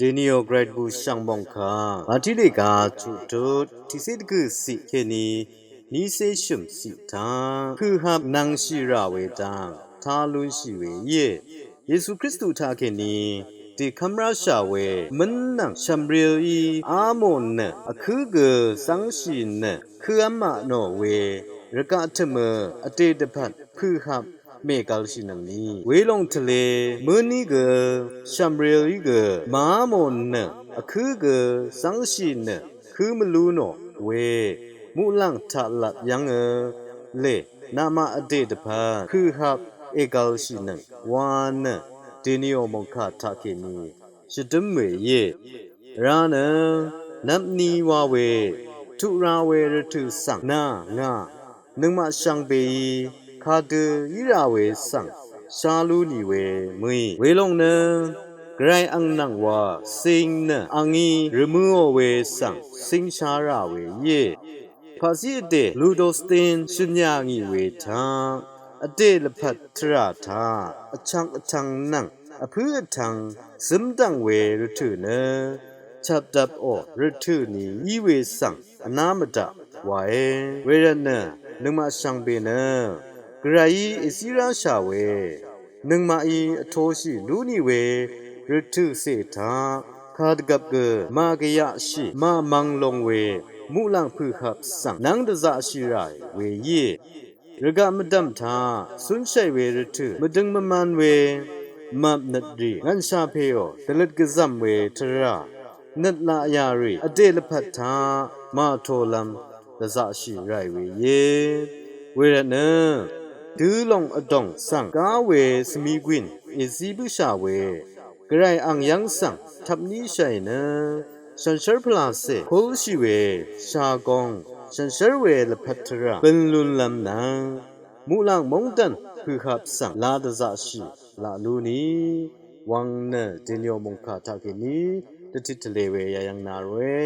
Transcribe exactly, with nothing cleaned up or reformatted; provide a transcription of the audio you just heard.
Dènìò gvray dvbù shv̀ng mòngkà màtiq lèga chuqtut tiqcé dvgø̀ ciq kèní nícé shø̀m ciq taq pø̀hap nvngshì rà we dang tá lúnshì we íe. Yesu Kristu taq kèní dèkv́m ráshà we mǿn nvng shv̀mril í á mò nø vkǿ gø zv́ngshì nø kǿv́m maq nò we rvgaq tø̀mø vdè dvpvt pø̀hap mègvlshìnøngni welòng tvlē mǿní gø shv̀mril í gø màá mò nø vkǿ gø zv́ngshì nø kǿ mvlú nò we muqlàng taq lap yv́ngø lè namaq vdè dvpvt pø̀hap ègvlshìnøng wa nø dènìò mòngkà taq kèní shvdǿm we íe. Vrá nø nvpni wa we tuq ra we rvtø̀ svng nà ngà nøngmaq shvngbeí kadø í rà we svng shá lú nì we mø̀í welòng nø gvray ang nvng wa cing nø angí rvmø̄ò we svng cíngshá rà we íe. Paqzí vdè Ludostin shø̀n yà ngì we taq vdè lvpat tvrà taq vchvk vtvng nvng vpǿ vtvng zǿmdv̀ng we rvtø̀ nø chapdvpò rvtø̀ ni í we svng vná mvdaq wae. Wervtnø nøngmaq shvngbe nø gvrayí èzí ráshà we nøngmaqí vtoshì lú nì we rvtø̀ cè taq kadvgvp gø màgvyaqshì màmvng long we muqlàng pø̀hap svng nv́ng dvzaqshì ràì we íe. Rvgaq mvdv̀m taq cúnshàì we rvtø̀ mvdøng mvman we mvp nøt rì ngv̀nshà pèò dvløt gvzv̀m we tvrà nøt laq yà rì vdè lvpat taq màtolv́m dvzaqshì ràì we íe. Wervtnø dø̄lòng vdòng svng gá we svmigwìn èzí bǿshà we gvray ang yv́ng svng tvpní shàì nø shànshér pvlàcè kúlshì we shagong shànshér we lvpat tvrà bø̀n lúnlv́m nvng muqlàng móngdàn pø̀hap svng la dvzaqshì laq lú nì wvng nø dènìò mòngkà taq kèní dvtit tvlē we yayv́ng na ròe.